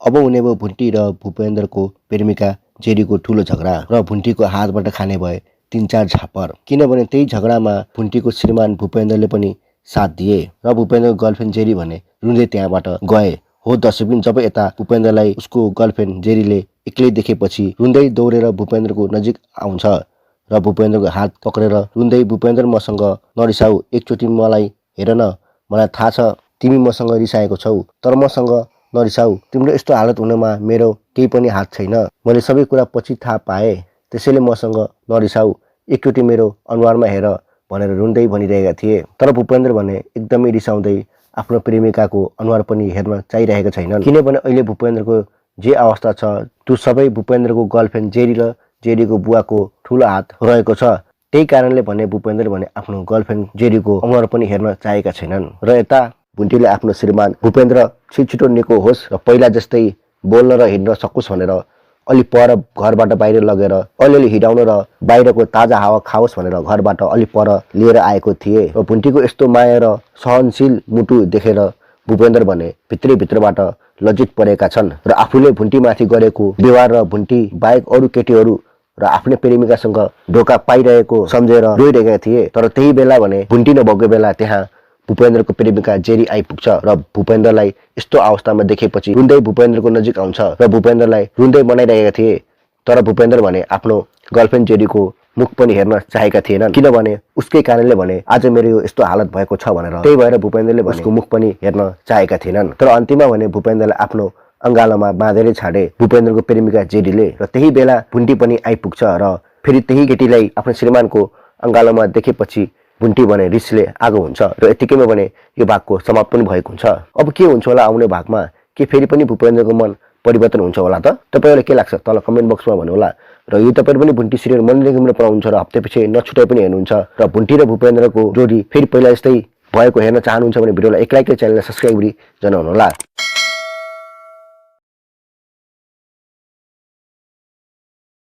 अब हुने भयो भुन्टी र भूपेन्द्रको प्रेमिका जेरीको ठुलो झगडा र भुन्टीको हातबाट खाने भए 3-4 झापर। किनभने त्यही झगडामा भुन्टीको श्रीमान भूपेन्द्रले पनि साथ दिए र भूपेन्द्रको गर्लफ्रेन्ड जेरी भने रुँदै त्यहाँबाट गए। हो दर्शकबिन, जब यता भूपेन्द्रलाई उसको गर्लफ्रेन्ड जेरीले एक्लै देखेपछि रुँदै दौडेर भूपेन्द्रको नजिक आउँछ र भूपेन्द्रको हात पक्रेर रुँदै, भूपेन्द्र मसँग नरिसाऊ, एकचोटि मलाई हेर न, मलाई थाहा छ तिमी मसँग रिसाएको छौ, तर मसँग नरिसाऊ, तिम्रो यस्तो हालत हुनमा मेरो केही पनि हात छैन, मैले सबै कुरा पछि थाहा पाएँ, त्यसैले मसँग नरिसाऊ, एकचोटि मेरो अनुहारमा हेर भनेर रुँदै भनिरहेका थिए। तर भूपेन्द्र भने एकदमै रिसाउँदै आफ्नो प्रेमिकाको अनुहार पनि हेर्न चाहिरहेका छैनन्। किनभने अहिले भूपेन्द्रको जे अवस्था छ त्यो सबै भूपेन्द्रको गर्लफ्रेन्ड जेरी र जेरीको बुवाको ठुलो हात रहेको छ। त्यही कारणले भने भूपेन्द्र भने आफ्नो गर्लफ्रेन्ड जेरीको अनुहार पनि हेर्न चाहेका छैनन्। र यता भुन्टीले आफ्नो श्रीमान भूपेन्द्र छिटो निको होस् र पहिला जस्तै बोल्न र हिँड्न सकोस् भनेर अलि पर घरबाट बाहिर लगेर अलिअलि हिँडाउन र बाहिरको ताजा हावा खाओस् भनेर घरबाट अलि पर लिएर आएको थिए। र भुन्टीको यस्तो माया र सहनशील मुटु देखेर भूपेन्द्र भने भित्रबाट लज्जित परेका छन् र आफूले भुन्टीमाथि गरेको व्यवहार र भुन्टी बाहेक अरू केटीहरू र आफ्नै प्रेमिकासँग धोका पाइरहेको सम्झेर रोइरहेका थिए। तर त्यही बेला भने भुन्टी नभएको बेला त्यहाँ भूपेन्द्रको प्रेमिका जेरी आइपुग्छ र भूपेन्द्रलाई यस्तो अवस्थामा देखेपछि रुँदै भूपेन्द्रको नजिक आउँछ र भूपेन्द्रलाई रुँदै बनाइरहेका थिए। तर भूपेन्द्र भने आफ्नो गर्लफ्रेन्ड जेरीको मुख पनि हेर्न चाहेका थिएनन्, किनभने उसकै कारणले भने आज मेरो यो यस्तो हालत भएको छ भनेर। त्यही भएर भूपेन्द्रले उसको मुख पनि हेर्न चाहेका थिएनन्। तर अन्तिममा भने भूपेन्द्रलाई आफ्नो अङ्गालोमा बाँधेरै छाडे भूपेन्द्रको प्रेमिका जेरीले। र त्यही बेला भुन्टी पनि आइपुग्छ र फेरि त्यही केटीलाई आफ्नो श्रीमानको अङ्गालोमा देखेपछि भुन्टी भने रिसले आगो हुन्छ र यतिकैमा भने यो भागको समाप्त पनि भएको हुन्छ। अब के हुन्छ होला आउने भागमा? के फेरि पनि भूपेन्द्रको मन परिवर्तन हुन्छ होला त? तपाईँलाई के लाग्छ तल कमेन्ट बक्समा भन्नुहोला। र यो तपाईहरु पनि भुन्टी सिरियल मनोरञ्जन पाउनुहुन्छ र हप्तापछि नछुटाइ पनि हेर्नुहुन्छ र भुन्टी र भूपेन्द्रको जोडी फेरि पहिला जस्तै भएको हेर्न चाहनुहुन्छ भने भिडियोलाई एक लाइक र च्यानललाई सब्स्क्राइब गरी जनाउनुहोला।